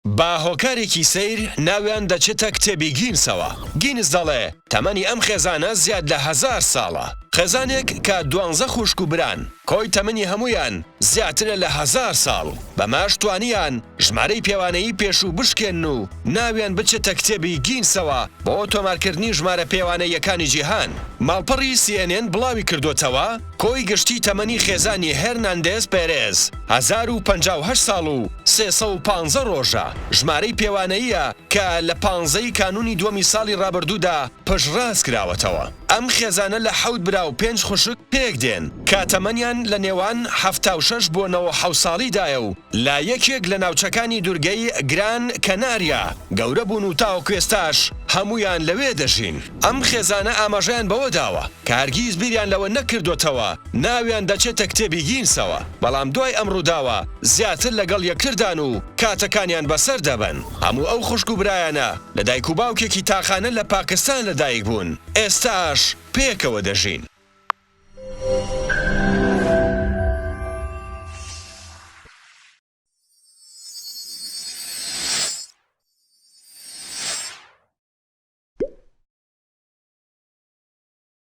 بە هۆکارێکی سەیر ناویان دەچێتە کتێبی گینسەوە، گینس دەڵێ تەمەنی ئەم خێزانە زیاد لە هەزار ساڵە، خێزانێک کە دوانزە خوشک و بران، کۆی تەمەنی هەموویان زیاترە لە هەزار ساڵ، بەمەش توانیان ژمارەی پێوانەیی پێشوو بشکێنن و ناویان بچێتە کتێبی گینسەوە بۆ تۆمارکردنی ژمارە پێوانەییەکانی جیهان. ماڵپەڕی سی ئێن ئێن بڵاویکردۆتەوە، کۆی گشتی تەمەنی خێزانی هێرناندێز پێرێز 1058 ساڵ و 315 ڕۆژە، ژمارەی پێوانەییە کە لە پانزە ی کانوونی دووەمی ساڵی ڕابردوودا پشتڕاستکراوەتەوە. ئەم خێزانە لە حەوت برا و پێنج خوشک پێکدێن کە تەمەنیان لە نێوان 76 بۆ 97 ساڵیدایە و لە یەکێک لە ناوچەکانی دورگەی گران کەناریا گەورە بوون و تاوەکو ئێستاش هەموویان لەوێ دەژین. ئەم خێزانە ئاماژەیان بەوە داوە کە هەرگیز بیریان لەوە نەکردۆتەوە ناویان دەچێتە کتێبی گینسەوە، بەڵام دوای ئەم ڕووداوە زیاتر لەگەڵ یەکتردان و کاتەکانیان بەسەر دەبەن. هەموو ئەو خوشک و برایانە لە دایک و باوکێکی تاقانە لە پاکستان لەدایک بوون، ئێستاش پێکەوە دەژین.